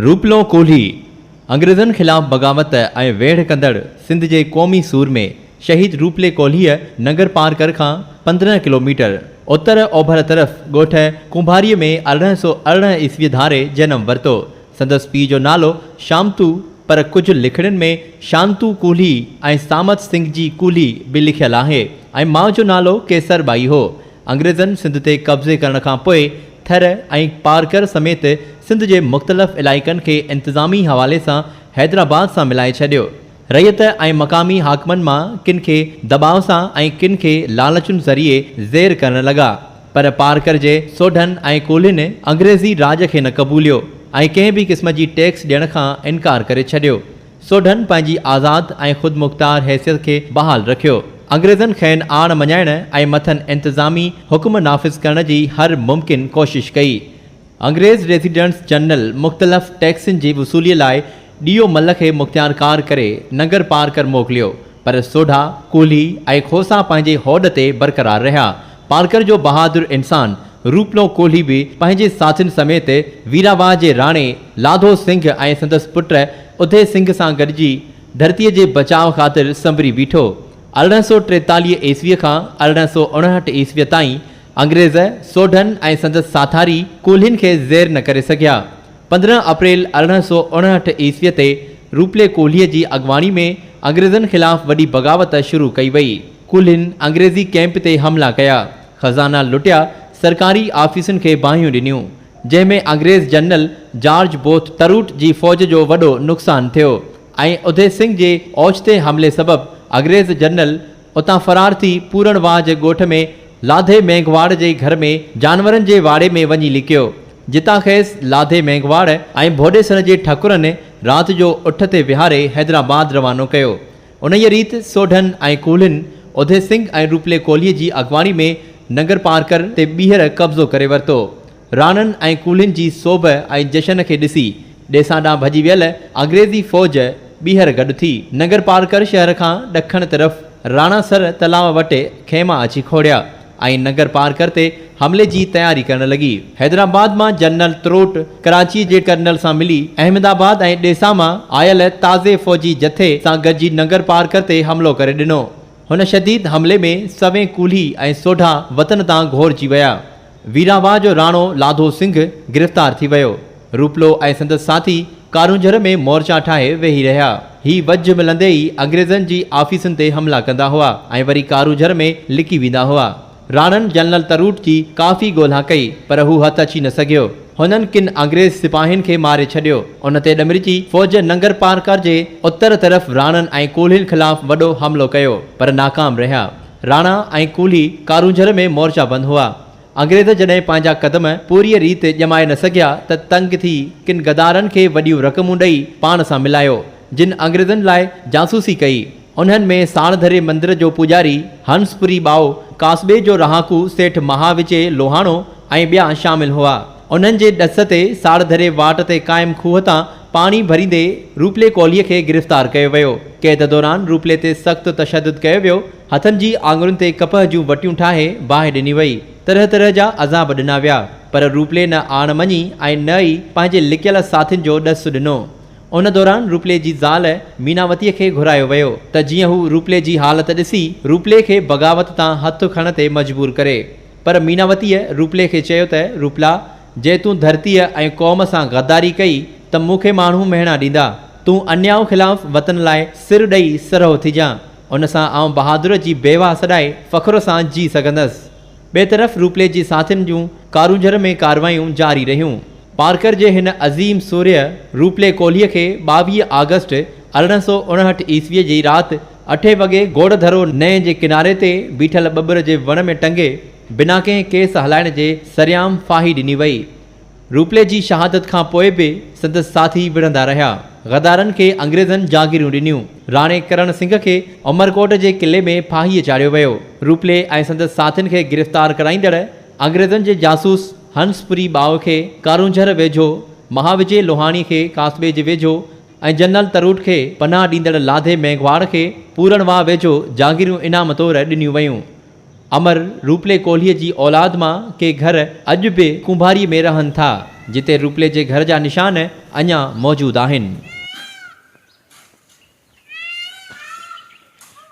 روپلو ڪولهي، انگريزن خلاف بغاوت ۽ ويڙهه ڪندڙ سنڌ جي قومي سورمي شهيد روپلي ڪولهيء ننگرپارڪر کان 15 ڪلوميٽر اتر اوڀر طرف ڳوٺ ڪنڀاريء ۾ 1818 عيسويء ڌاري جنم ورتو. سندس پيء جو نالو شامتو پر ڪجهه لکڻين ۾ شانتو ڪولهي ۽ سامت سنگهه جي ڪولهي به لکيل آهي ۽ ماء جو نالو ڪيسر ٻائي هو. انگريزن سنڌ تي قبضي ڪرڻ کان پوء ٿر ۽ پارڪر سميت سنڌ جي مختلف علائقن کي انتظامي حوالي سان حيدرآباد سان ملائي ڇڏيو. رعيت ۽ مقامي حاڪمن مان ڪن کي دٻاء سان ۽ ڪن کي لالچن ذريعي زير ڪرڻ لڳا. پر پارڪر جي سوڍن ۽ ڪولهين انگريزي راڄ کي نه قبوليو ۽ ڪنهن به قسم جي ٽيڪس ڏيڻ کان انڪار ڪري ڇڏيو. سوڍن پنهنجي آزاد ۽ خودمختار حيثيت کي بحال رکيو. انگريزن کين آڻ مڃائڻ ۽ مٿن انتظامي حڪم نافذ ڪرڻ جي هر ممڪن ڪوشش ڪئي. انگريز ريزيڊنٽس جنرل مختلف ٽيڪسن جي وصوليء لاء ڏيئو مل کي مختيارڪار ڪري ننگر پارڪر موڪليو، پر سوڍا، ڪولهي ۽ کوسا پنهنجي هوڏ تي برقرار رهيا. پارڪر جو بهادر انسان روپلو ڪولهي به پنهنجي ساٿين سميت ويراواهه جي راڻي لاڌو سنگهه ۽ سندس پٽ اڌي سنگهه سان گڏجي ڌرتيء جي بچاء خاطر سنڀري بيٺو. 1843 عيسويء کان 1859 عيسويء تائين انگريز سوڍن ۽ سندس ساٿاري ڪولهين کي زير نه ڪري سگهيا. 15 اپريل 1859 عيسويء تي روپلي ڪولهيء جي اڳواڻي ۾ انگريزن خلاف وڏي بغاوت شروع ڪئي وئي. ڪولهين انگريزي ڪئمپ تي حملا ڪيا، خزانا لٽيا، سرڪاري آفيسن کي باهيون ڏنيون، جنهن ۾ انگريز جنرل جارج بوٿ تروٽ جي فوج جو وڏو نقصان ٿيو ۽ اڌي سنگهه جي اوچتي حملي سبب انگريز جنرل اتان فرار ٿي پورڻ واهه جي ڳوٺ ۾ لاڌي مينگهواڙ جي گهر ۾ جانورن جي واڙي ۾ وڃي لڪيو، جتان کيس لاڌي مينگهواڙ ۽ ڀوڏيسر جي ٺڪرن رات جو اٺ تي ويهاري حيدرآباد روانو ڪيو. انهيء ريت سوڍن ۽ ڪولهين اڌي سنگهه ۽ روپلي ڪولهيء جي اڳواڻي ۾ ننگرپارڪر تي ٻيهر قبضو ڪري ورتو. راڻن ۽ ڪولهين جي سوڀ ۽ جشن کي ڏسي، ڏيسان ڏانهن ڀڄي ويل انگريزي فوج ٻيهر گڏ ٿي. ننگرپارڪر شهر کان ڏکڻ طرف راڻاسر تلاء وٽ خيما اچي کوڙيا. ۽ ننگر پارڪر تي حملي جي تياري ڪرڻ لڳي. حيدرآباد مان جنرل تروٽ ڪراچيء جي ڪرنل سان ملي احمد آباد ۽ ڏيسا مان آيل تازي فوجي جٿي سان گڏجي ننگر پارڪر تي حملو ڪري ڏنو. هن شديد حملي ۾ سوين ڪولهي ۽ سوڍا وطن تان گهورجي ويا. ويراواهه جو راڻو لاڌو سنگهه گرفتار ٿي ويو. روپلو ۽ سندس ساٿي ڪارونجهر ۾ مورچا ٺاهي ويهي رهيا. هي وجهه ملندي ئي انگريزن جي آفيسن تي حملا ڪندا هئا ۽ وري ڪارونجهر ۾ لڪي ويندا هئا. راڻن جنرل تروٽ جي ڪافي ڳولها ڪئي پر هو هٿ اچي نه سگهيو. هنن ڪن انگريز سپاهين کي ماري ڇڏيو. ان تي ڏمرجي فوج ننگرپارڪر جي اتر طرف راڻن ۽ ڪولهين خلاف وڏو حملو ڪيو پر ناڪام رهيا. راڻا ۽ ڪولهي ڪارونجهر ۾ مورچا بند هئا. انگريز جڏهن پنهنجا قدم پوريء ريت ڄمائي نه سگهيا ته تنگ ٿي ڪن غدارن کي وڏيون رقمون ڏئي پاڻ سان ملايو، جن انگريزن لاء جاسوسي ڪئي. انهن ۾ ساڻڌري مندر جو پوڄاري هنسپوري ٻائو، ڪاسٻي جو رهاڪو سيٺ مهاوجي لوهاڻو ۽ ٻيا شامل هئا. انهن جي ڏس تي ساڙڌري واٽ تي قائم کوهه تان پاڻي ڀريندي روپلي ڪولهيء کي گرفتار ڪيو ويو. قيد دوران روپلي تي سخت تشدد ڪيو ويو. هٿن جي آڱرين تي ڪپهه جون وٽيون ٺاهي باهه ڏني وئي. طرح طرح جا عذاب ڏنا ويا، پر روپلي نه آڻ مڃي ۽ نه ئي پنهنجي لڪيل ساٿين جو ڏس ڏنو. ان دوران روپلي جي زال ميناوتيء کي گهرايو ويو ته جيئن هو روپلي جي حالت ڏسي روپلي کي بغاوت تان هٿ کڻڻ تي مجبور ڪري. پر ميناوتيء روپلي کي چيو ته، روپلا! جي تون ڌرتيء ۽ قوم سان غداري ڪئي ته مون کي ماڻهو مهڻا ڏيندا. تون انياء خلاف وطن لاء سر ڏئي سرهو ٿجان. ان سان آئون بهادر جي بيواهه سڏائي فخر سان جي سگهندس. ٻئي طرف روپلي جي ساٿين جون ڪارونجهر ۾ ڪارروايون جاري رهيون. پارڪر جي هن عظيم سورهيه روپلي ڪولهيء کي 22 آگسٽ 1859 عيسويء جي رات اٺين وڳي گوڙڌرو نئين جي ڪناري تي بيٺل ٻٻر جي وڻ ۾ ٽنگي بنا ڪنهن ڪيس هلائڻ جي سرعام ڦاهي ڏني وئي. روپلي جي شهادت کان پوء به سندس ساٿي وڙهندا رهيا. غدارن کي انگريزن جاگيرون ڏنيون. راڻي ڪرڻ سنگهه کي عمرڪوٽ جي قلعي ۾ ڦاهيء چاڙهيو ويو. روپلي ۽ سندس ساٿين کي گرفتار ڪرائيندڙ انگريزن جي جاسوس هنسپوري ٻائو کي ڪارونجهر ويجهو، مهاوجي لوهاڻي کي ڪاسٻي جي ويجهو ۽ جنرل تروٽ کي پناهه ڏيندڙ لاڌي مينگهواڙ کي پورڻ واهه ويجهو جاگيرون انعام طور ڏنيون ويون. امر روپلي ڪولهيء جي اولاد مان ڪي گهر اڄ به ڪنڀاريء ۾ رهن ٿا. جتي روپلي جي گهر جا نشان اڃا موجود آهن.